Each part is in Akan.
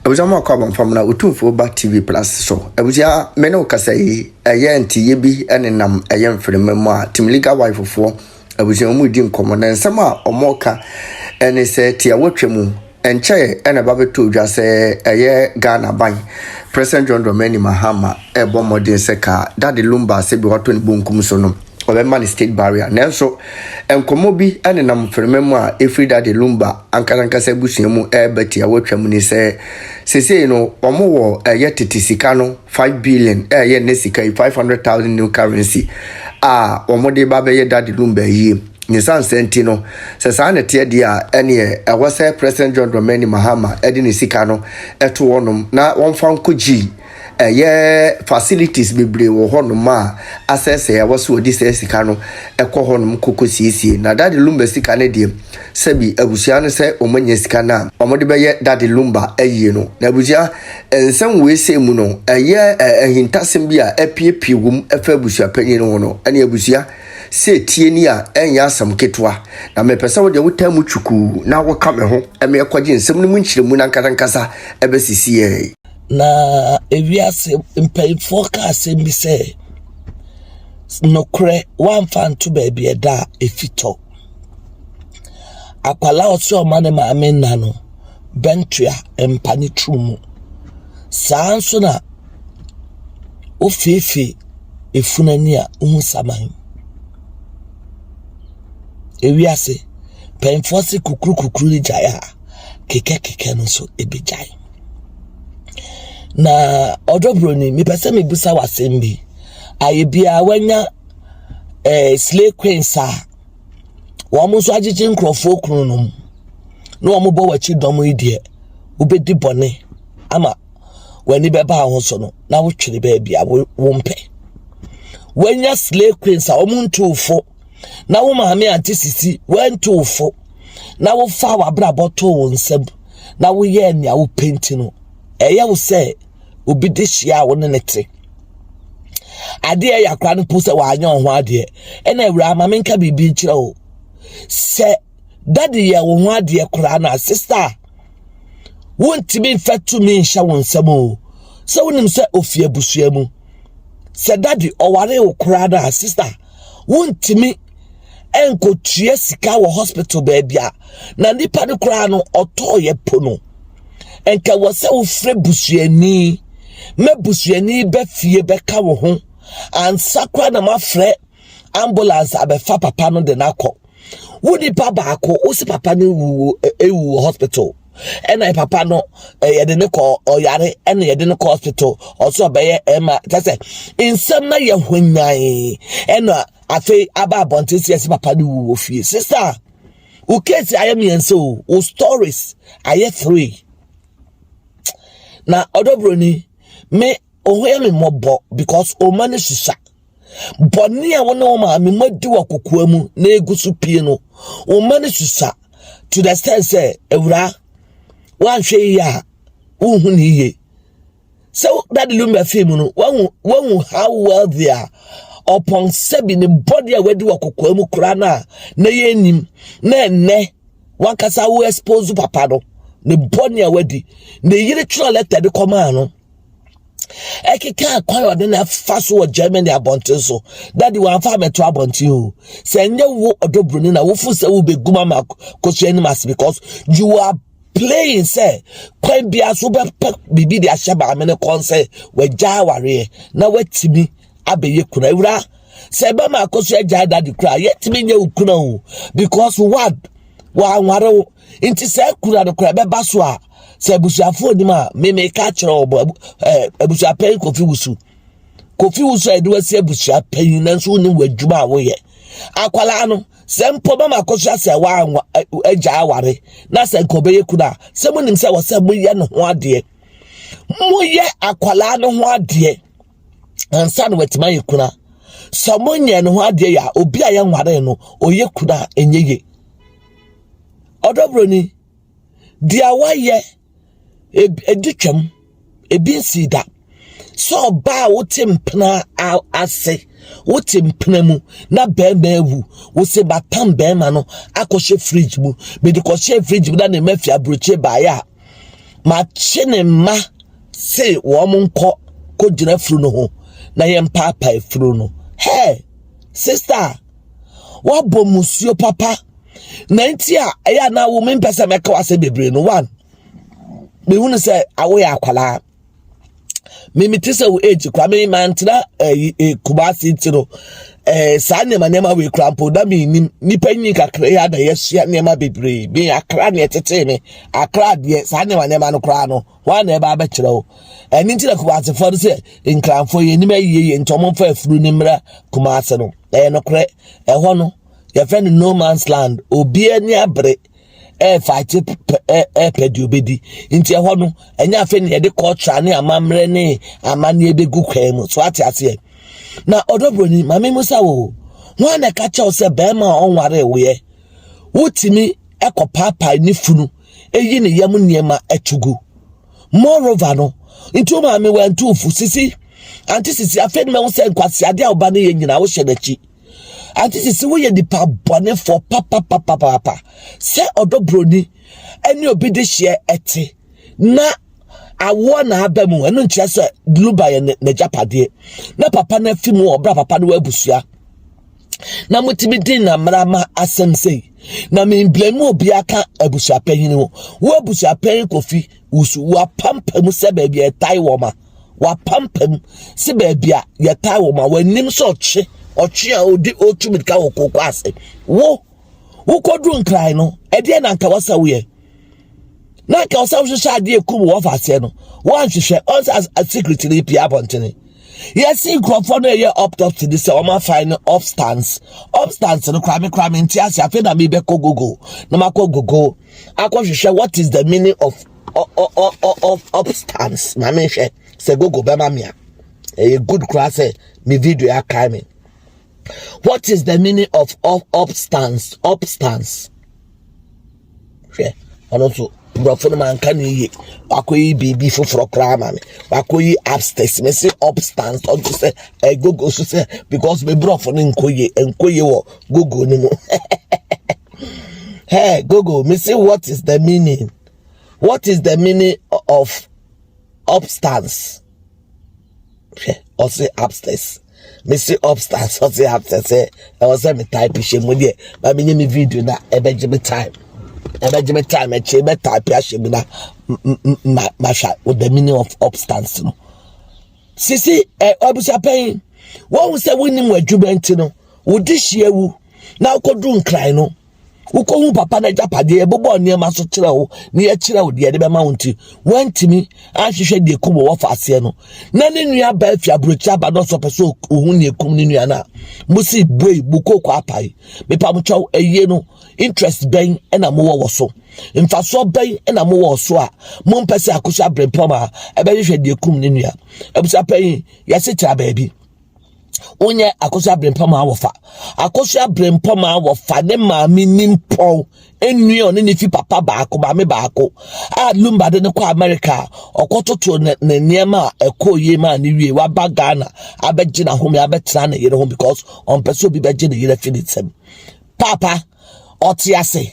Abusua mu akɔ abɔnfam na Otumfoɔ Ba TV Plus so. Abusua, me ne wo kasa yi, ɛyɛ nteyɛ bi nenam ɛyɛ mframa mu a Team Legal Wife foɔ abusua wɔn redi nkɔmmɔ na nsɛm a wɔreka ɛne sɛ tiawɔtwa mu ɛnkyɛe ɛna ɛba bɛtɔ dwa sɛ ɛyɛ Ghana ban President John Dramani Mahama ɛrebɔ mmɔden sɛ ka Daddy Lumba sɛ bi watɔ ne bonkum so no ɔbɛma no state barrier. Nanso, nkɔmmɔ bi nenam mframa mu a ɛfiri Daddy Lumba ankasankasa abusua mu ɛreba tia wɔatwa mu ne sɛ seesei no wɔwɔ ɛyɛ tete sika no 5 billion ɛyɛ ne sika yi 500,000 new currency a wɔde ba bɛyɛ Daddy Lumba yie. Ne sansa nti no, sɛ saa na ɛteɛ deɛ a, ɛneɛ ɛwɔ sɛ President John Dramani Mahama ɛde ne sika no ɛto hɔnom na wɔmfa nkɔgyi ɛyɛ facilities bebree wɔ hɔnom a asɛesɛe a ɛwɔ sɛ wɔde saa sika no ɛkɔ hɔnom kɔkɔ siesie. Na Daddy Lumba sika no deɛ, sɛbi abusua no sɛ wɔn anya sika no a wɔde bɛyɛ Daddy Lumba ayie no. Na abusua, nsɛm wei sɛ mu no, ɛyɛ ahintasɛm bi a apiepie wɔ mu ɛfa abusua panyin no ho no, ɛne abusua sɛ tie ni a ɛnyɛ asɛm ketewa. Na mepɛ sɛ wodeɛ wotaa mu twukuu na woka me ho ɛmɛ ɛkɔgye nsɛm no mu nkyerɛmu no ankasankasa ɛbɛsisi yɛ. Na ewiase mpanyinfoɔ ka asɛm bi sɛ nokorɛ woamfa nto baabi ɛda a efi tɔ. Akwalaa a ɔsɛ ɔma ne maame nna no bɛntoa mpa ne tiri mu. Saa nso na wofeefee efunu ani a wohu saman. Ewiase mpanyinfoɔ se kukuru kukuru ne gyae a kekɛ kekɛ no nso ebegyae. Na ɔdɔ broni, mepɛ sɛ mebusa w'asɛm bi. Ayɛ biara wanya slay queens a wɔn nso agyegye nkurɔfoɔ kunu nom na wɔn bɔ w'akyi dɔm yi deɛ, wobɛdi bɔne ama w'ani bɛba ho so no na wotwere baabi a wompɛ. Wanya slay queens a wɔn ntoo na wo maame ante sisi wɔntoo fo na wofa w'abrabɔ too wo nsam na woyɛɛ nea wopɛ nti no, ɛyɛ wo sɛ obi de hyia a wo ne ne te adeɛ yɛ akora no po sɛ wanyɛ wo ho adeɛ. Ɛna awura ma menka biribi nkyerɛ wo sɛ Daddy yɛ wo ho adeɛ koraa na sister, wontumi mfa tumi nhyɛ wo nsam o. Sɛ wonim sɛ ofi abusua mu sɛ Daddy ɔware wo koraa na sister, wontumi nkɔtua sika wɔ hospital baabi a na nipa no koraa no ɔtɔɔyɛ po no. Nka wɔ sɛ wofrɛ busuani mɛ busuani bɛ fie bɛka wo ho ansa koraa na mafrɛ ambulance abɛfa papa no de n'akɔ. Wo nipa baako wosi papa no wu ewu wɔ hospital, ɛna papa no yɛde ne kɔ ɔyare, ɛna yɛde ne kɔ hospital, ɔso ɔbɛyɛ ɛma kyɛ sɛ nsɛm na yɛ hwanyan. Ɛna afei aba abɔnten si ɛsɛ papa no wu wɔ fie. Sister, wo case ayɛ mmiɛnsa o, wo stories ayɛ three. Na ɔdɔ broni, me ohun yɛ me mmɔbɔ because ɔma ne susa bɔnne a wɔne wɔn maame mo adi wɔ kokoa mu na egu so pie no, ɔma ne susa to the extent sɛ awura wanhwɛ yie a wohu ne yie sɛ Daddy Lumba film no wahu wahu how wealthy a ɔpɔn sɛbi ne bɔde a wadi wɔ kokoa mu koraa no a na yɛnim na ɛnɛ wankasa wo expose papa no ne bɔne a wadi. Ne yere twerɛ letter de kɔmaa no ɛkeka akwan a ɔde no afa so wɔ Germany abɔnten so. Daddy wamfa amɛto abɔnten o. Sɛ ɛnyɛ wo ɔdɔ buroni na wofo sɛ wobɛgum ama kosua anim ase because you are playing sɛ kwan bia so wobɛpɛ biribi de ahyɛ maame no kɔn sɛ wagya awareɛ na watumi abɛyɛ kuna. Awura, sɛ ɛbɛma akosua gyae Daddy kora, yɛtumi nyɛ wo kuna o, because what wanware wo nti sɛ kura no kora ɛbɛba so a sɛ abusuafoɔ nim a meme ka kyerɛ wɔ abusuapanyin Kofi Wusu, Kofi Wusu a yɛde wasi abusuapanyin nanso wonim w'adwuma a woyɛ. Akwalaa no sɛ mpo mama akosua sɛ wanwa agya aware na sɛ nka ɔbɛyɛ kuna a, sɛ monim sɛ wɔ sɛ moyɛ ne ho adeɛ, moyɛ akwalaa no ho adeɛ ansa na watumi ayɛ kuna. Sɛ monyɛ ne ho adeɛ yɛ a, obi a yɛnware no ɔyɛ kuna a ɛnyɛ ye. Ɔdɔ buroni, deɛ wayɛ edi twam ebi nsi da sɛ ɔbaa a wote mpena ase, wote mpena mu na bɛrima awu, wose batam bɛrima no akɔhyɛ fridge mu, mede kɔhyɛ fridge mu na ne ma fi aburokyire baeɛ a. Makye ne mma se wɔn nkɔ kɔgyina funu no ho na yɛmpaapae funu no. Hey, sister, woabɔ musuo papa. Na nti a ɛyɛ a na wo mempɛ sɛ mɛka w'asɛm bebree no, one, mehunu sɛ awoyɛ akwalaa. Me te sɛ wo age kora me mantena ɛyi eh, Kumasi nti no ɛɛ saa nneɛma nneɛma wei kora mpo na me nim nipa nyi kakra yi ada yɛsua nneɛma bebree me akra ne ɛtetee me akra deɛ saa nneɛma nneɛma no koraa no wɔn a na ɛba abɛkyerɛ wo ɛne nti na Kumasefoɔ no sɛ nkranfoɔ yɛ nim ayie yɛ nti wɔn mfa afuru ne mmra Kumase no ɛyɛ nokorɛ ɛhɔ no yɛfrɛ no no man's land obiara ni abere ɛrefaete ɛrepɛ deɛ ɔbɛdi nti ɛhɔ no ɛnyɛ afei na yɛde culture ne amammerɛ ne amanneɛ bɛgu kwan mu so ate aseɛ na ɔdɔ buroni maame mu sa wo ho na ɛka kyɛw sɛ bɛrima a ɔnware woyɛ wotumi ɛkɔ paapae ne funu eyi ne yam nneɛma ɛto gu moreover no nti wo maame wantu fo sisi ante sisi afei na mɛho sɛ nkwaseade a ɔba no yɛ nyinaa wohyɛ n'akyi Ante sisi woyɛ nipa bɔnefoɔ papapapapa sɛ ɔdɔ buroni ɛne obi de hyeɛ ɛte na awoɔ na aba mu ɛno nkyerɛ sɛ luba yɛ n'agyapadeɛ na papa no afi mu ɔbra papa no wɔ abusua na motumi di na mmara ma asɛm sei na memblame obiara ka abusuapanyin ho wo abusuapanyin kofi wusu wapampamu sɛ baabi a ɛtae wɔ ma Wapampam sɛ baabi a yɛtaa wɔn a wɔanim sɛ ɔtwe ɔtwe a ɔdi ɔtu mirika wɔ kooko ase. Wo wokɔduru nkran no ɛdeɛ na anka wɔsɛ woyɛ na anka wɔsɛ wohwehwɛ adeɛ kum wɔ aseɛ no woanhwehwɛ ɔnsɛ secret no pia abɔntene yɛsi nkurɔfoɔ no ɛyɛ autopsy de sɛ wɔn afae no upstance upstance no koraa me koraa me nte ase afei na mebɛkɔ google na makɔ google akɔhwehwɛ what is the meaning of upstance ma menhwɛ sɛ google bɛma me a ɛyɛ good koraa sɛ me video akae me what is the meaning of upstance upstance hwɛ ɔno nso borɔfo no manka no yie wakɔyi biribi foforɔ koraa ma me wakɔyi upstairs me se upstance ɔnso sɛ ɛ google so sɛ because me borɔfo no nkɔ yie nkɔ yie wɔ google no mu hey google me say what is the meaning what is the meaning of upstance hwɛ ɔse upstairs me se upstairs ɔse upstairs sɛ ɛwɔ sɛ me type hyɛ mu deɛ ma menyɛ me video na ɛbɛgye me time ɛbɛgye me time ɛkyɛ bɛ type ahyɛ mu na ma mahwɛ the meaning of upstance no sisi ɛ abusuapɛn wɔn sɛ wonim w'adwuma nti no wodi hyia wu na wokɔduru nkran no wokɔhu papa no agyapadeɛ yɛbobɔ nneɛma so kyerɛ wo na yɛkyerɛ wo deɛ yɛde bɛma wo nti woantumi anhwehwɛ deɛ kum wɔ fa aseɛ no na ne nua baa fi aburokyi aba no sɛ ɔpɛ sɛ ɔhu deɛ kum ne nua no a mo si buei mo kooko apae mepa mo kyɛw ayie no interest bɛn ɛna mowɔ wɔ so mfasoɔ bɛn ɛna mowɔ wɔ so a mompɛ sɛ akoso abrempɔm a ɛbɛhwehwɛ deɛ kum ne nua abusua panyin yɛse tra baabi wonyɛ akosua brempɔmaa wɔfa akosua brempɔmaa wɔfa ne maame nimpɔn nnua ɔne ne fi papa baako maame baako a lumba de ne kɔ america ɔkɔtoto ne ne nneɛma a ɛkɔ yie maa ne wie waba ghana abɛgye n'ahome abɛtena ne yere ho because ɔmpɛ sɛ obi bɛgye ne yere afi ne nsam paapa ɔte ase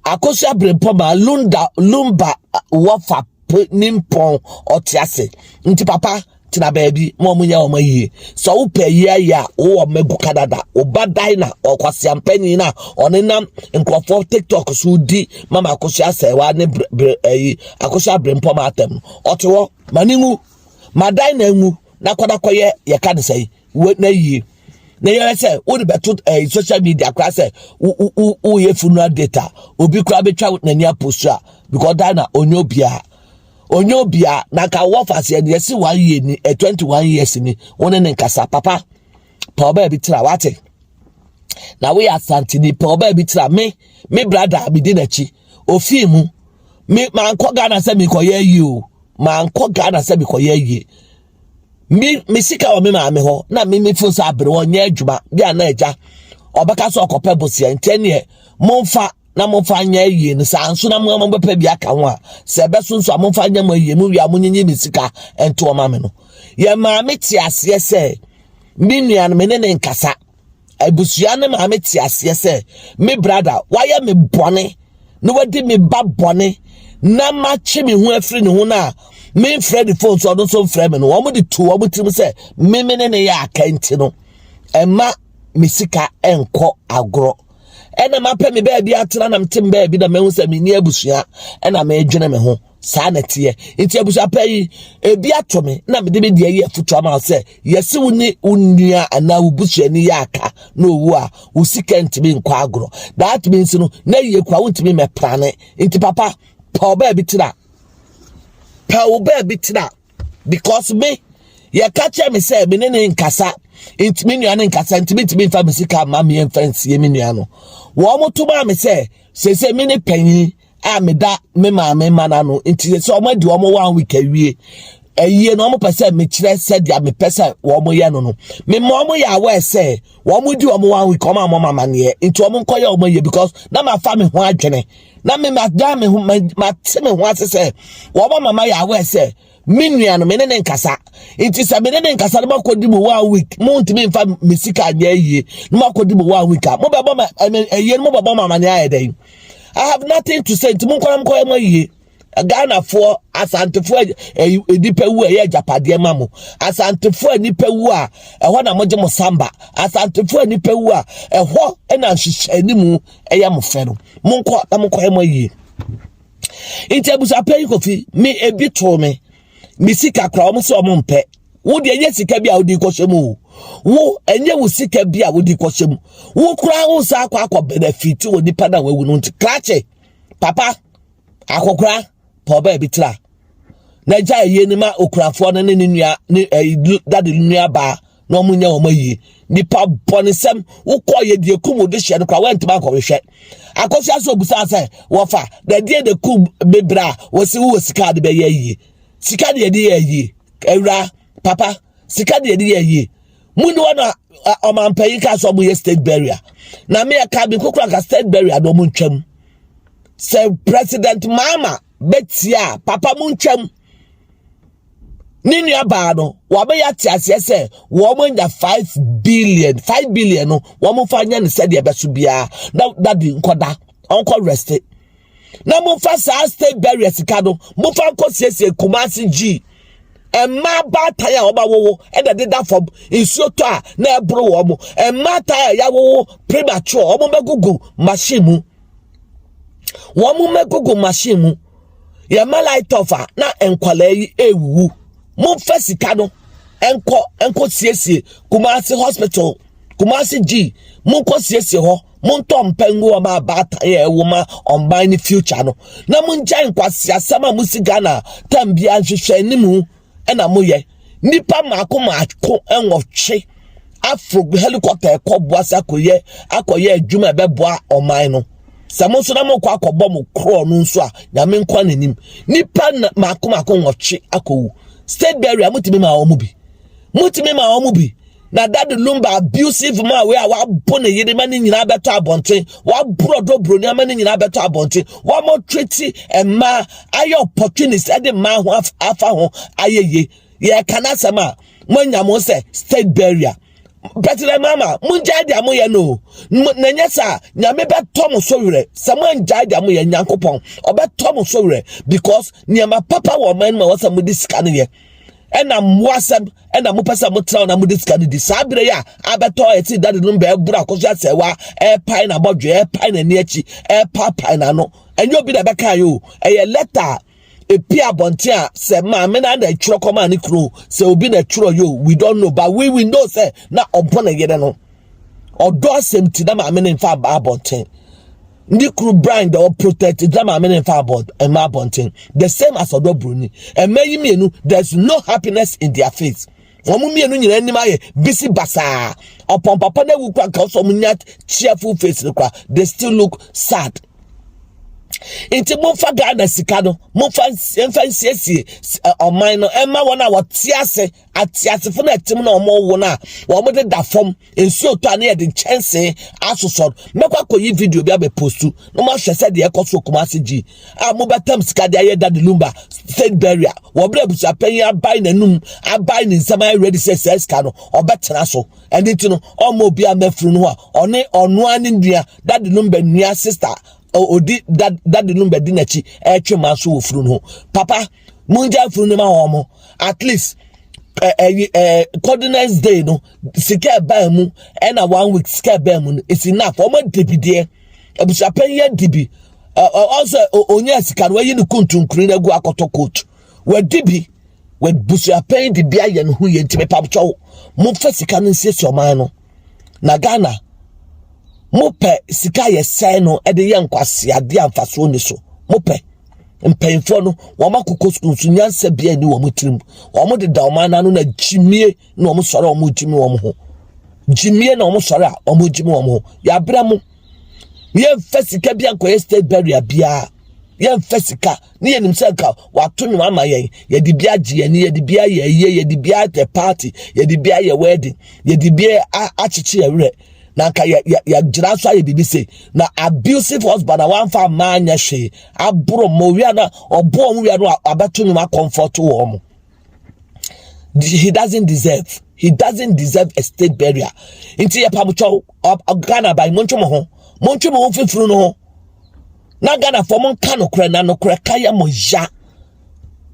Akosua Brempɔma Lunda Lumba wɔfa nimpɔn ɔte ase nti papa tena baabi ma ɔmo nyɛ ɔmo ayie sɛ wopɛ ayie ayɛ a wowɔ mma gu Canada wo ba Dina ɔkwasiampani na ɔne nam nkurɔfoɔ TikTok so di mama Akosua Sɛwa ne bre ayi Akosua Brempɔma atɛm ɔte hɔ ma ne nwu ma Dina nwu na kɔda kɔyɛ yɛka ne sɛ na yie na yɛrɛ sɛ wode bɛto eh, social media koraa sɛ woyɛ funeral date a obi koraa bɛtwa n'ani apost a because Ghana ɔnyɛ obiara ɔnyɛ obiara na nka wɔfa aseɛ no yɛsi one year ni eh, 21 years ni wo ne ne nkasa papa pa ɔbaa bi tira wate na woyɛ asanteni pa ɔbaa bi tira me me brada medi n'akyi ofii mu me mankɔ Ghana sɛ mekɔyɛ ayie o mankɔ Ghana sɛ mekɔyɛ ayie me me sika wɔ me maame hɔ na me me fo sɛ abere ɔnyɛ adwuma bi a na agya ɔbɛka sɛ ɔkɔpɛ bosia nti ɛneɛ momfa na momfa nyɛ ayie no saa nso na mo bɛpɛ bi aka ho a sɛ ɛbɛso nso a momfa nyɛ mo ayie mo wie a monyinyi me sika nto ɔma me no yɛ maame te aseɛ sɛ me nua no me ne ne nkasa abusua ne maame te aseɛ sɛ me brada wayɛ me bɔne na wadi me ba bɔne na makye me ho afiri ne ho no a memfrɛ ne phone so, ɔno nso mfrɛ me no, wɔn de to wɔn tirim sɛ meme ne ne yɛ aka nti no, ɛma me sika nkɔ agorɔ. Ɛna mapɛ me baabi atena na mete me baabi na mahu sɛ menni abusua, ɛna medwene me ho. Saa na ɛteɛ. Nti abusua pɛ yi ebi ato me na mede me deɛ yi afutu ama wo sɛ yɛsi wo ne wo nua anaa wo busuani yɛ aka na owu a, wo sika ntumi nkɔ agorɔ. That means no na yie kura wo ntumi mɛprane. Nti papa, pɛ wo baabi tena, pɛ wo baabi tena, because me yɛka kyerɛ me sɛ me ne ne nkasa nti me nua ne nkasa nti me ntumi nfa me sika ma me mfa nsie me nua no. Wɔn mo to maa me sɛ sese me ne panyin a meda me maame ma n'ano, nti sɛ wɔn adi wɔn one week awie ɛyie no, wɔn pɛ sɛ mekyerɛ sɛdeɛ mepɛ sɛ wɔn yɛ no. Mema wɔn yɛ aware sɛ wɔn di wɔn one week, wɔn a wɔn amaneɛ nti wɔn nkɔyɛ wɔn yie, because na ma fa me ho adwene na me ma da me ho ma te me ho ase sɛ wɔn ama ma yɛ aware sɛ me nua no, me ne ne nkasa, nti sɛ me ne ne nkasa no, mo akɔdi mu one week, mo ntumi nfa me sika anyɛ yie na mo akɔdi mu one week a, mo bɛbɔ ma ɛmɛ ɛyie no, mo bɛbɔ ma amaneɛ ayɛ dɛn? I have nothing to say. Nti mo nkɔla mo nkɔyɛ mo yie. Ghanafoɔ, Asantefoɔ, ɛyi nipa wu a, ɛyɛ agyapadeɛ ma mo. Asantefoɔ a nipa wu a, ɛhɔ na mogye mo samba. Asantefoɔ a nipa wu a, ɛhɔ ɛna nhyehyɛ animu ɛyɛ mo fɛ no. Monkɔ na monkɔyɛ mo yie. Nti abusuapɛ yi, Kofi, me ebi too me me sika kora, wɔn sɛ wɔn mpɛ. Wo deɛ, ɛnyɛ sika bi a wode kɔhyɛ mu o. Wo ɛnyɛ wo sika bi a wode kɔhyɛ mu. Wo koraa wo nsa akɔ benefit wɔ nipa na wawu no. Nti krakye papa, akɔkora pɔ ɔbaa bi tira na gya ayie no ma okurafoɔ no ne ne nua ne ɛyi dade nua baa na wɔn nyɛ wɔn ayie. Nipa bɔnesɛm, wokɔ yɛ deɛ kum wode hyɛ no koraa, wɔntumi ankɔhwehwɛ. Akɔsia so obusa sɛ wɔfa dadeɛ de kum bebree a wɔsi wɔ sika de bɛyɛ ayie. Sika deɛ de yɛ ayie, awura papa, sika deɛ de yɛ ayie. Mu ni wɔn a ɔmanpanyin ka so ɔmo yɛ state burial na me ɛka bi kokora nka state burial na ɔmo ntwam sɛ President Mahama bɛtia a, papa, mu ntwam. Ne nua baa no wabɛyɛ ate aseɛ sɛ wɔn anya 5 billion. 5 billion no, wɔn fa nyɛ ne sɛdeɛ ɛbɛso biara na dadi nkɔda, ɔnkɔ rest, na momfa saa state burial sika no, momfa nkɔ siesie Kumasi G. Mmaa baatan a wɔba ɛna deda fam, nsuo tɔ a na ɛboro wɔn mo. Mmaa tan a yɛawowo premature, wɔn bɛgugu machine mu, wɔn bɛgugu machine mu. Yɛma light off a, na nkwadaa yi ewuwu. Momfa sika no nkɔ siesie Kumasi Hospital, Kumasi G. Monkɔ siesie hɔ, montɔ mpa ngu wɔn a baatan a ɛwɔ ma ɔman ne future no, na mongyae nkwasiasɛm a mosi Ghana tam bia nhwehwɛ anim ɛna moyɛ. Nipa mmaako mmaako 8 afro helicopter ɛkɔ Boase akɔyɛ adwuma ɛbɛboa ɔman no. Sɛ mo nso na mokɔ akɔbɔ mo korɔ no nso a, Nyame nkɔ n'anim. Nipa mmaako mmaako 8 akɔwu. State burial, motumi ma wɔn bi, motumi ma wɔn bi. Na Daddy Lumba, abusive man wei a wabo ne yere ma ne nyinaa bɛtɔ abɔnten, waboro ɔdɔ buroni ama ne nyinaa bɛtɔ abɔnten, wɔn treat mmaa ayɛ opportunist, ɛde mmaa ho afa ho ayɛ yie. Yɛka n'asɛm a, moanya mo sɛ state burial. President Mahama, mongyae deɛ moyɛ no na nyɛ sɛ Nyame bɛtɔ mo so werɛ. Sɛ moangyae deɛ moyɛ, Nyankopɔn ɔbɛtɔ mo so werɛ, because nneɛma papa wɔ ɔman no mu a wɔsɛ mode sika no yɛ, ɛna mmoasɛm ɛna mopɛ sɛ motena na mode sika no di. Saa berɛ yi a abɛtɔ ɛti dade no bɛɛboro akɔso asɛwa, ɛɛpae n'abɔdwe, ɛɛpae n'ani akyi, ɛɛpaapae n'ano. Ɛnyɛ obi na ɛbɛka yi o, ɛyɛ letter epi abɔnten a sɛ maame na ɛtwerɛ kɔma ne kuro, sɛ obi na ɛtwerɛ yi o, we don't know, but we know sɛ na ɔbɔ ne yere no. Ɔdɔ asɛm ti na maame ne nfa aba abɔnten. Ne kuru Brian de ɔprotect na maame ne nfa abɔ ɛma abɔnten, the same as ɔdɔ buroni. Ɛmɛ yi mmienu, there is no happiness in their face. Wɔn mmienu nyinaa anim ayɛ bisi basaa. Ɔpɔn papa na ewu kura nka ɔsɔ wɔn nya cheerful face no kura, they still look sad. Nti momfa Ghana sika no, momfa mfa nsiesie ɔman no, ɛma wɔn a wɔte ase, ateasefo no ɛtem na wɔn wo no a wɔn de da fam, nsuo tɔ a ne yɛde nkyɛnsee asosɔ no. Mɛkɔ akɔyi video bi abɛpost na mo ahwɛ sɛ deɛ ɛkɔ so Kumase Gyi a mobɛtam sika de ayɛ Daddy Lumba state burial. Wɔbrɛ abusuapanyin abae n'anum, abae ne nsɛm ayɛ ready sɛ sɛ sika no ɔbɛtena so. Ɛne ti no, ɔmo obi a mɛfuru no ho a ɔne ɔnoa ne nua Daddy Lumba nua sister. Odi dade no bɛdi n'akyi ɛretwe mmaa so wɔ funu no ho. Papa, mongya funu no ma wɔn mo. At least ɛyi coordinates day no sika ɛbaa mu ɛna one week sika ɛbaa mu no, it's enough. Wɔn adi bi deɛ, abusuapɛn yɛ di bi. Ɔsɛ onye sika no wayi ne kuntunkuri no agu akɔtɔ coat wadi bi. Wabusuapɛn de bi ayɛ ne ho yɛ. Ntumi pamkyɛw, momfa sika no nsiesie ɔman no. Na Ghana mopɛ sika yɛ sɛn no de yɛ nkwaseadeɛ a mfasoɔ ni so. Mopɛ mpanyinfoɔ no, wɔn akokɔ sukuu nso nyansa bia ni wɔn tirim. Wɔn deda ɔman n'ano na gyimie na wɔn sɔre a wɔn gyimi wɔn ho, gyimie na wɔn sɔre a wɔn gyimi wɔn ho. Yɛabrɛ mo. Yɛmfa sika bi ankɔyɛ state burial biara. Yɛmfa sika ne yɛnim sɛ nka wato nnwom ama yɛn, yɛde bi agye yɛn ani, yɛde bi ayɛ ayie, yɛde bi ayɛ party, yɛde bi ayɛ wedding, yɛde bi akyekye yɛn werɛ, na nka yɛ yɛ yɛgyina so ayɛ biribi se. Na abusive husband a wamfa mmaa nyɛ hwee, aboro mo wia na ɔbo wɔn wia no, abɛto nnwom akɔmfɔto wɔn mo. He doesn't deserve a state burial. Nti yɛ pamukyɛw, Ghana aban, montwe mo ho, montwe mo ho fifiri no ho. Na Ghanafoɔ, monka nokorɛ, na nokorɛ ka yɛ mo ya,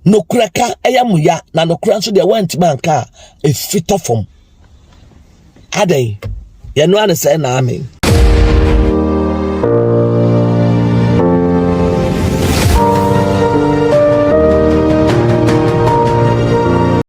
nokorɛ ka ɛyɛ mo ya, na nokorɛ nso deɛ wɔntumi anka a ɛfi tɔ fam. Adɛn, yɛno ane sɛ na amen.